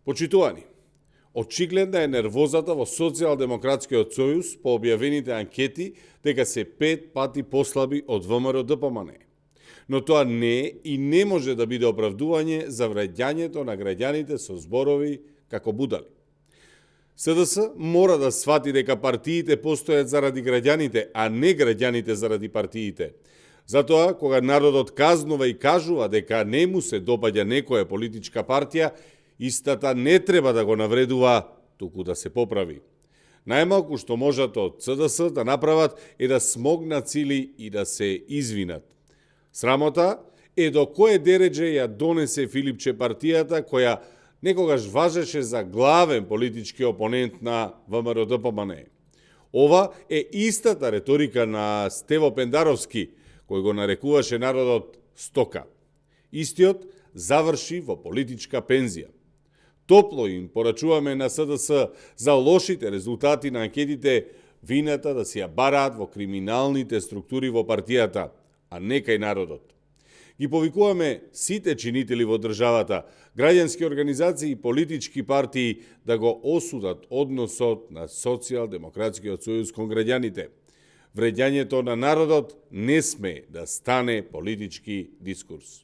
Почитувани, очигледна е нервозата во Социјалдемократскиот сојуз по објавените анкети дека се 5 пати послаби од ВМРО-ДПМНЕ. Но тоа не е и не може да биде оправдување за враќањето на граѓаните со зборови како будали. СДС мора да свати дека партиите постојат заради граѓаните, а не граѓаните заради партиите. Затоа, кога народот казнува и кажува дека не му се допаѓа некоја политичка партија, истата не треба да го навредува, туку да се поправи. Најмалку што можат од СДС да направат е да смогнат сили и да се извинат. Срамота е до кое дередже ја донесе Филипче партијата која некогаш важеше за главен политички опонент на ВМРО-ДПМНЕ. Ова е истата реторика на Стево Пендаровски, кој го нарекуваше народот стока. Истиот заврши во политичка пензија. Топло им порачуваме на СДС за лошите резултати на анкетите вината да си ја бараат во криминалните структури во партијата, а не кај народот. Ги повикуваме сите чинители во државата, граѓански организации и политички партии да го осудат односот на Социјалдемократскиот сојуз кон граѓаните. Вреѓањето на народот не сме да стане политички дискурс.